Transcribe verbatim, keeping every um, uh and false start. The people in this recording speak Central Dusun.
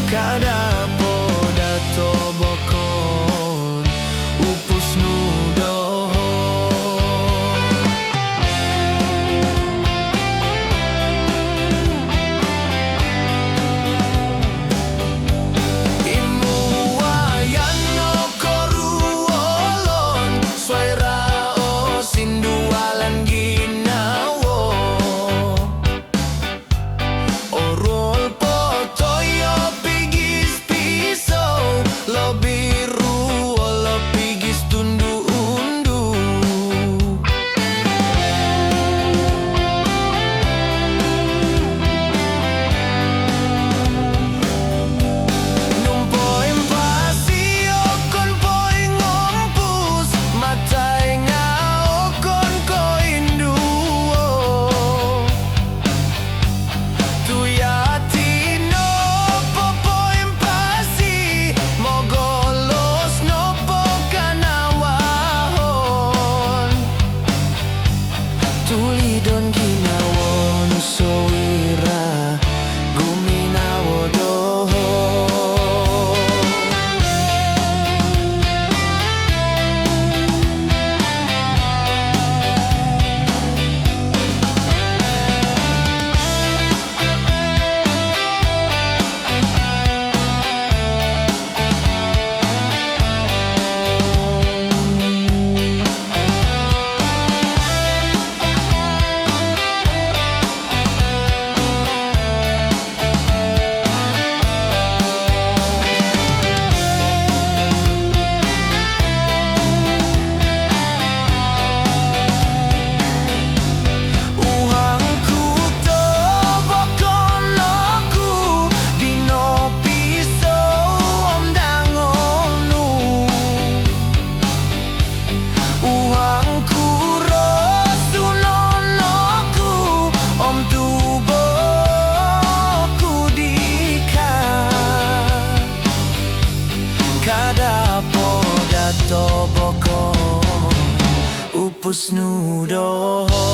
Kada po dato bokon, upus nu doho. Imuayan no koruolon, suai ra o sindualan ginawo. Oruol po toyo pigis pisou, lobi ruol o pigis tundu undu. Nung poimpasi okon poingompus, matai nga okon koinduo. Tu yati no popoimpasi, mogolos no pokanawahon. Tulidon ginawon sowira guminawo doho. Uhang ku to bokon oku, dino pisou om dangon nu. Uhang ku rosunon oku, om tubo ku dika. Kada po dato bokon, upus nu doho.